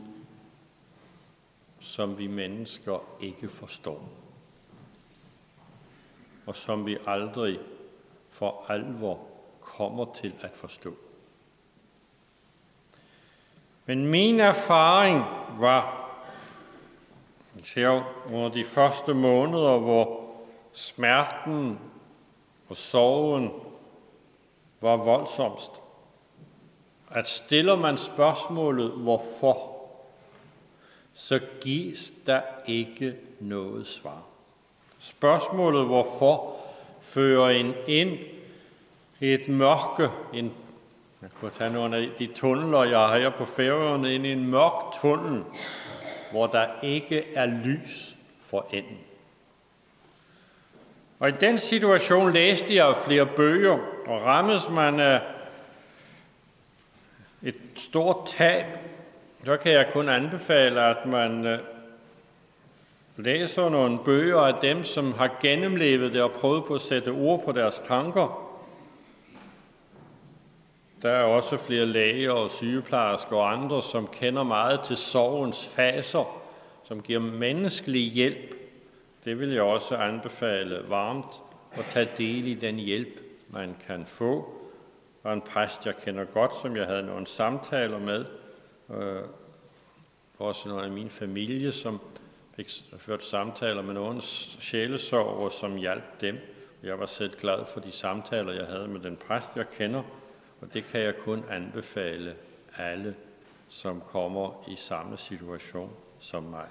som vi mennesker ikke forstår, og som vi aldrig for alvor kommer til at forstå. Men min erfaring var, især under de første måneder, hvor smerten og sorgen var voldsomst, at stiller man spørgsmålet "hvorfor?", så gives der ikke noget svar. Spørgsmålet "hvorfor?" fører en ind Et mørke, en, jeg kunne tage nogle af de tunneler, jeg har her på Færøerne, ind i en mørk tunnel, hvor der ikke er lys for enden. Og i den situation læste jeg flere bøger, og rammes man af et stort tab, så kan jeg kun anbefale, at man øh, læser nogle bøger af dem, som har gennemlevet det og prøvet på at sætte ord på deres tanker. Der er også flere læger og sygeplejersker og andre, som kender meget til sorgens faser, som giver menneskelig hjælp. Det vil jeg også anbefale varmt, at tage del i den hjælp, man kan få. Og en præst, jeg kender godt, som jeg havde nogle samtaler med, øh, også noget af min familie, som fik s- ført samtaler med nogen s- sjælesorger, som hjalp dem. Jeg var selv glad for de samtaler, jeg havde med den præst, jeg kender, og det kan jeg kun anbefale alle, som kommer i samme situation som mig.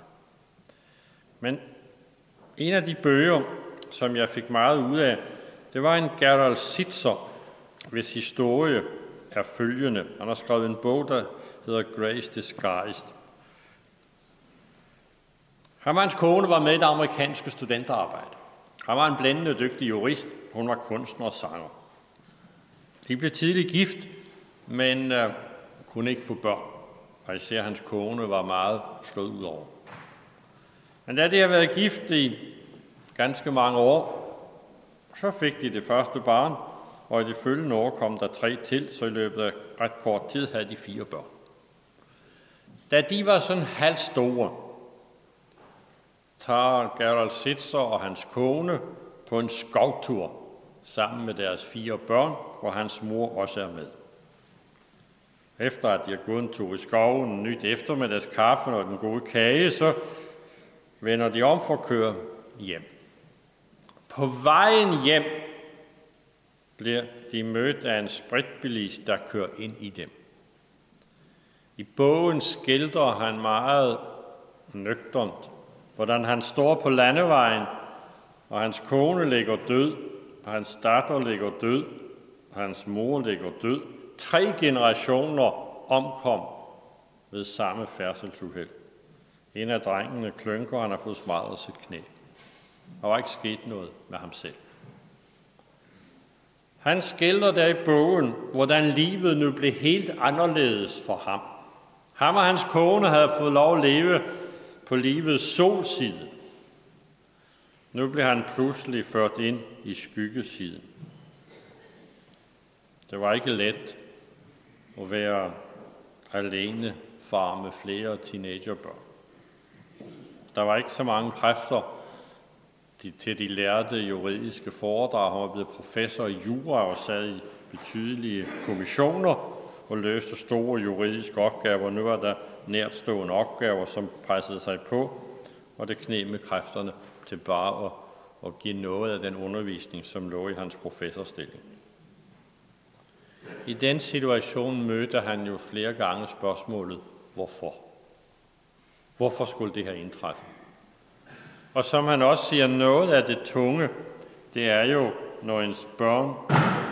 Men en af de bøger, som jeg fik meget ud af, det var en Gerald Sizer, hvis historie er følgende. Han har skrevet en bog, der hedder Grace Disguised. Ham og hans kone var med i det amerikanske studenterarbejde. Han var en blændende dygtig jurist, hun var kunstner og sanger. De blev tidligt gift, men øh, kunne ikke få børn, og især hans kone var meget stødt ud over. Men da de har været gift i ganske mange år, så fik de det første barn, og i de følgende år kom der tre til, så i løbet af ret kort tid havde de fire børn. Da de var sådan halvt store, tager Gerald Sizer og hans kone på en skovtur sammen med deres fire børn, hvor hans mor også er med. Efter at de har gået en tur i skoven, nyt eftermiddagskaffe og den gode kage, så vender de om for at køre hjem. På vejen hjem bliver de mødt af en spritbilist, der kører ind i dem. I bogen skildrer han meget nøgternt, hvordan han står på landevejen, og hans kone ligger død, og hans datter ligger død, og hans mor ligger død. Tre generationer omkom ved samme færdselsuheld. En af drengene klynker, han har fået smadret sit knæ. Der var ikke sket noget med ham selv. Han skildrer der i bogen, hvordan livet nu blev helt anderledes for ham. Ham og hans kone havde fået lov at leve på livets solside. Nu blev han pludselig ført ind i skyggesiden. Det var ikke let at være alene far med flere teenagerbørn. Der var ikke så mange kræfter de, til de lærde juridiske foredrag. Han var blevet professor i jura og sad i betydelige kommissioner og løste store juridiske opgaver. Nu var der nærtstående opgaver, som pressede sig på, og det kneb med kræfterne til bare at, at give noget af den undervisning, som lå i hans professorstilling. I den situation mødte han jo flere gange spørgsmålet, hvorfor? Hvorfor skulle det her indtræffe? Og som han også siger, noget af det tunge, det er jo, når ens børn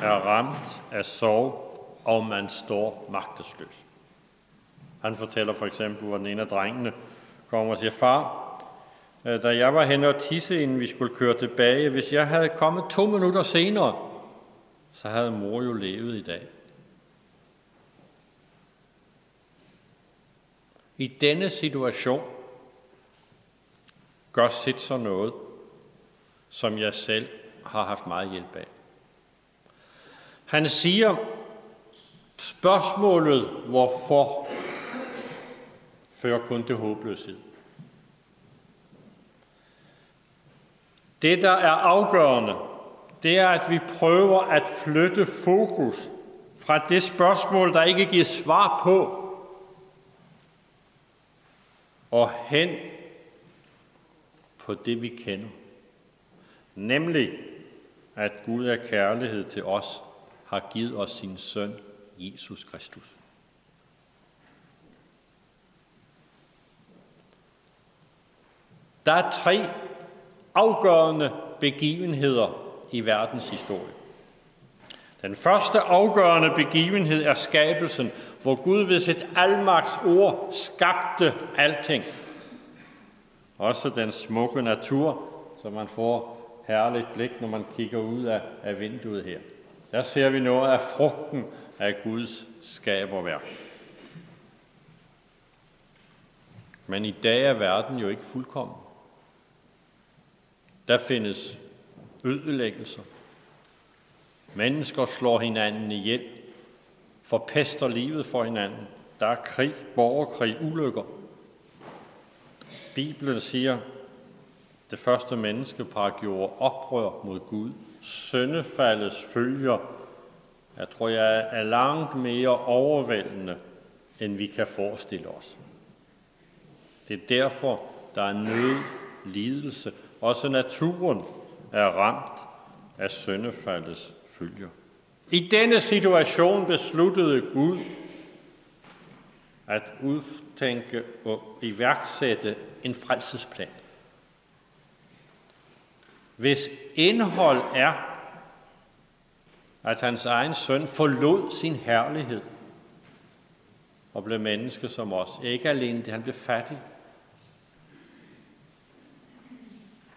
er ramt af sorg, og man står magtesløs. Han fortæller for eksempel, hvor den ene af drengene kommer og siger, far, øh, da jeg var henne og tisse, inden vi skulle køre tilbage, hvis jeg havde kommet to minutter senere, så havde mor jo levet i dag. I denne situation gør Sizer noget, som jeg selv har haft meget hjælp af. Han siger, spørgsmålet hvorfor fører kun til håbløshed. Det, der er afgørende, det er, at vi prøver at flytte fokus fra det spørgsmål, der ikke giver svar på, og hen på det, vi kender. Nemlig, at Gud af kærlighed til os har givet os sin søn, Jesus Kristus. Der er tre afgørende begivenheder i verdenshistorien. Den første afgørende begivenhed er skabelsen, hvor Gud ved sit almagts ord skabte alting. Også den smukke natur, så man får herligt blik, når man kigger ud af, af vinduet her. Der ser vi noget af frugten af Guds skaberværk. Men i dag er verden jo ikke fuldkommen. Der findes ødelæggelser. Mennesker slår hinanden ihjel, forpester livet for hinanden. Der er krig, borgerkrig, ulykker. Bibelen siger, det første menneskepar gjorde oprør mod Gud. Syndefaldets følger, jeg tror jeg, er langt mere overvældende, end vi kan forestille os. Det er derfor, der er nød, lidelse. Også naturen er ramt af syndefaldets følger. I denne situation besluttede Gud at udtænke og iværksætte en frelsesplan, hvis indhold er, at hans egen søn forlod sin herlighed og blev menneske som os. Ikke alene det, han blev fattig,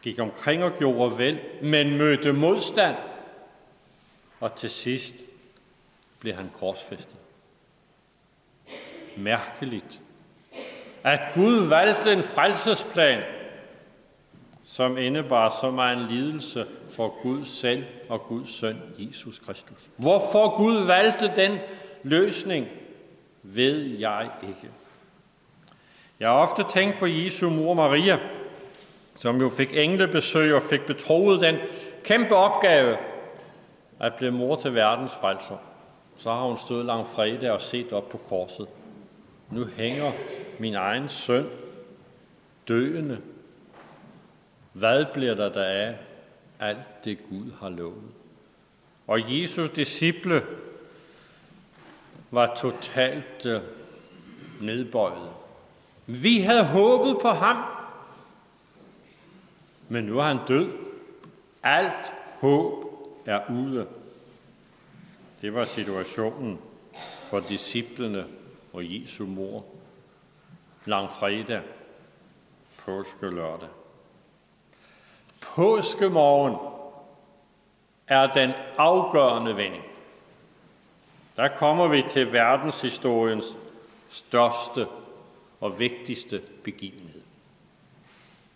gik omkring og gjorde vel, men mødte modstand, og til sidst blev han korsfæstet. Mærkeligt, at Gud valgte en frelsesplan, som indebar så meget lidelse for Gud selv og Guds søn, Jesus Kristus. Hvorfor Gud valgte den løsning, ved jeg ikke. Jeg har ofte tænkt på Jesu mor Maria, som jo fik englebesøg og fik betroet den kæmpe opgave at blive mor til verdens frelser. Så har hun stået langfredag og set op på korset: Nu hænger min egen søn døende. Hvad bliver der da af alt det, Gud har lovet? Og Jesus' disciple var totalt øh, nedbøjet. Vi havde håbet på ham, men nu er han død. Alt håb er ude. Det var situationen for disciplene og Jesu mor. Langfredag, påskelørdag. Påskemorgen er den afgørende vending. Der kommer vi til verdenshistoriens største og vigtigste begivenhed.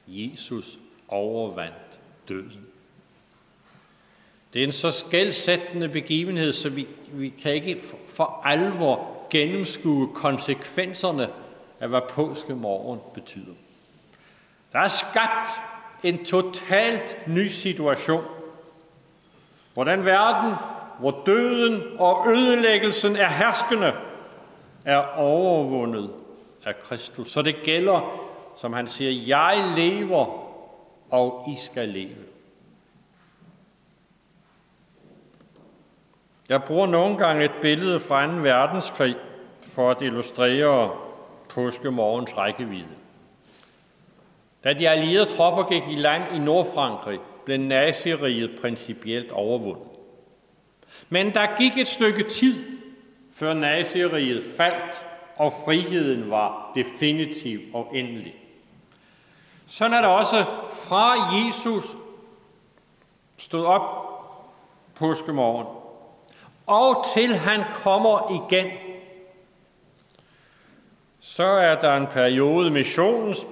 Jesus overvandt døden. Det er en så skelsættende begivenhed, så vi, vi kan ikke for, for alvor gennemskue konsekvenserne af, hvad påskemorgen betyder. Der er skabt en totalt ny situation, hvor den verden, hvor døden og ødelæggelsen er herskende, er overvundet af Kristus. Så det gælder, som han siger: Jeg lever, og I skal leve. Jeg bruger nogle gange et billede fra anden verdenskrig for at illustrere påskemorgens rækkevidde. Da de allierede tropper gik i land i Nordfrankrig, blev naziriget principielt overvundet. Men der gik et stykke tid, før naziriget faldt, og friheden var definitiv og endelig. Sådan er det også fra Jesus stod op påskemorgen, og til han kommer igen, så er der en periode, missionens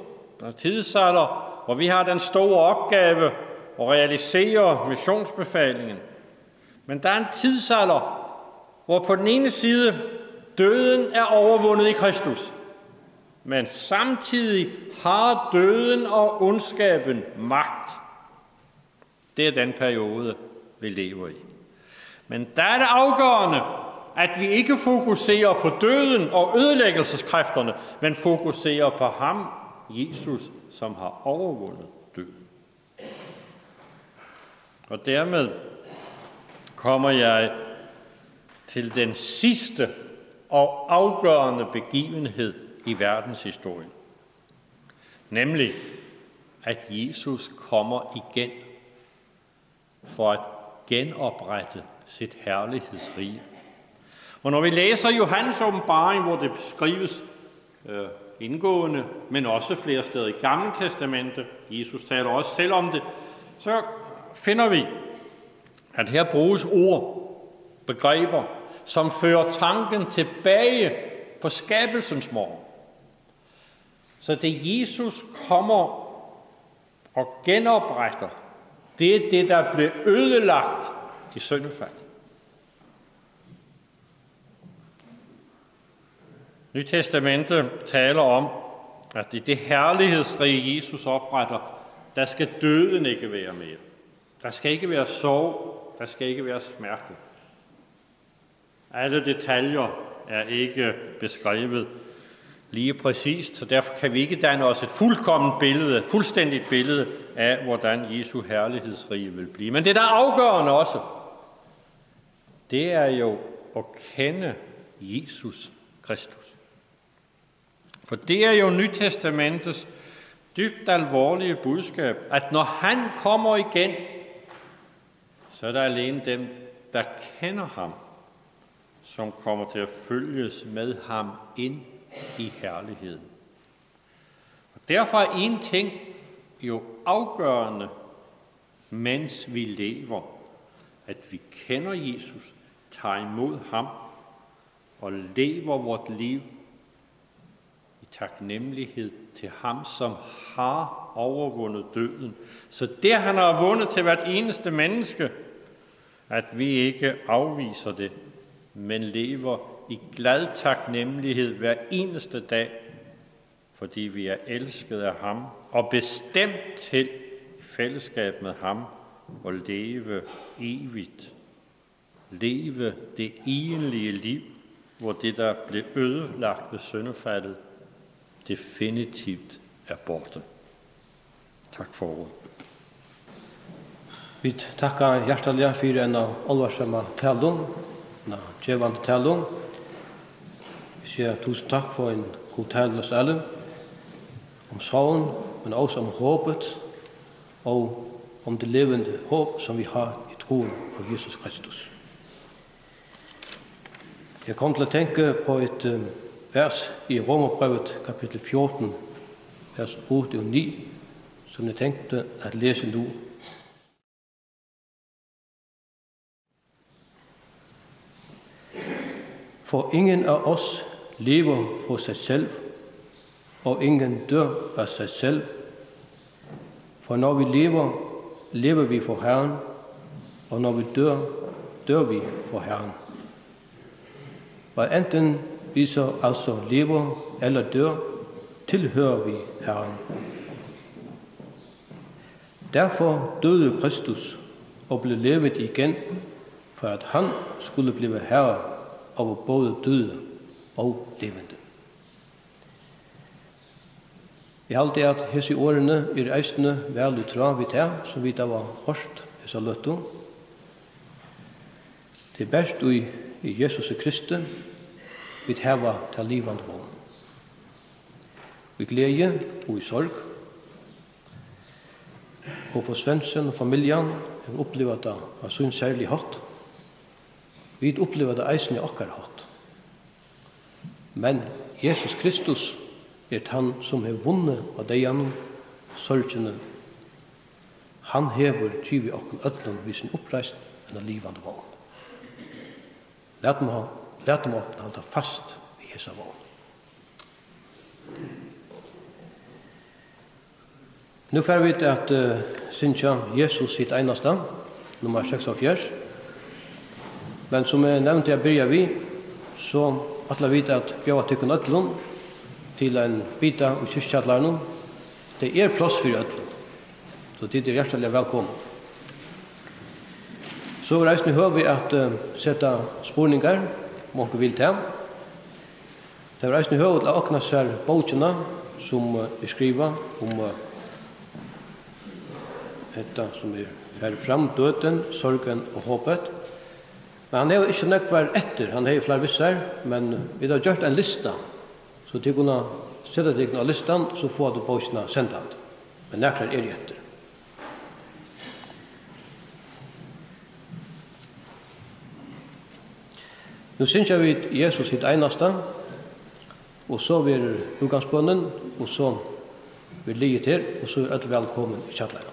tidsalder, hvor vi har den store opgave at realisere missionsbefalingen. Men der er en tidsalder, hvor på den ene side døden er overvundet i Kristus, men samtidig har døden og ondskaben magt. Det er den periode, vi lever i. Men der er det afgørende, at vi ikke fokuserer på døden og ødelæggelseskræfterne, men fokuserer på ham, Jesus, som har overvundet døden. Og dermed kommer jeg til den sidste og afgørende begivenhed i verdenshistorien. Nemlig, at Jesus kommer igen for at genoprette sit herlighedsrige. Og når vi læser Johannes åbenbaring, hvor det beskrives øh, indgående, men også flere steder i Gamle Testamente, Jesus taler også selv om det, så finder vi, at her bruges ord, begreber, som fører tanken tilbage på skabelsens morgen. Så det Jesus kommer og genopretter, det er det, der blev ødelagt i syndefald. Nyt Testamente taler om, at i det herlighedsrige, Jesus opretter, der skal døden ikke være mere. Der skal ikke være sorg, der skal ikke være smerte. Alle detaljer er ikke beskrevet lige præcist, så derfor kan vi ikke danne os et fuldkomment billede, et fuldstændigt billede af, hvordan Jesu herlighedsrige vil blive. Men det, der er afgørende også, det er jo at kende Jesus Kristus. For det er jo Nytestamentets dybt alvorlige budskab, at når han kommer igen, så er det alene dem, der kender ham, som kommer til at følges med ham ind i herligheden. Og derfor er en ting jo afgørende, mens vi lever, at vi kender Jesus, tager imod ham og lever vort liv i taknemmelighed til ham, som har overvundet døden. Så det, han har vundet til hvert eneste menneske, at vi ikke afviser det, men lever i glad taknemmelighed hver eneste dag, fordi vi er elsket af ham og bestemt til fællesskab med ham og leve evigt. Leve det egentlige liv, hvor det, der blev ødelagt ved syndefaldet, definitivt er borte. Tak for ordet. Vit takka hjartaliga fyri eina álvarsama talu, eina gevandi talu. Vit siga túsund takk fyri ein góð talu, Lars Erling, um sorgin, men også om håbet, og om det levende håb, som vi har i troen på Jesus Kristus. Jeg kom til at tænke på et øh, vers i Romerbrevet kapitel fjorten, vers otte og ni, som jeg tænkte at læse nu. For ingen af os lever for sig selv, og ingen dør af sig selv. For når vi lever, lever vi for Herren, og når vi dør, dør vi for Herren. Hvad enten vi så altså lever eller dør, tilhører vi Herren. Derfor døde Kristus og blev levet igen, for at han skulle blive herre over både døde og levende. Eg haldi, at hesi orðini eru eisini væl í tráð við tað, sum vit hava hoyrt hesa løtu. Tað er bert í, í Jesusi Kristi, vit hava ta livandi vón. Í gleði og í sorg. Og Poul Svendsen og familjan hevur upplivað tað á sín serliga hátt. Vit uppliva tað eisini á okkara hátt. Men Jesus Kristus er tann, sum hevur vunnið á deyðanum, sorgini. Hann hevur givið okkum øllum við síni uppreisn eina livandi vón. Latum, latum okkum halda fast við hesa vón. Nú fara vit at uh, syngja Jesus hitt einasta, nummar seks og hálvfjerðs. Men sum eg nevndi at byrja við, so ætla vit at bjóða tykkum øllum til ein bita í kirkjukjallaranum. Tað er pláss fyri øllum, so tit eru hjartaliga vælkomin. So er eisini høvi at uh, seta spurningar, um onkur vil tað. Tað er eisini høvi til at okna sær bókina, sum eh, er skrivað um eh, hetta, sum er Far fram, dødin, sorgin og hopið. Men hann hevur ikki nógvar eftir, hann hevur fleiri við sær, men vit hava gjørt ein lista, so tit kunnu seta tykkum á listan, so fáa tit bókina sendandi. Men nakrar eru eftir. Nú syngja vit Jesus hitt einasta, og so verður útgangsbønin, og so verður liðugt her, og so eru øll vælkomin í kjallaran.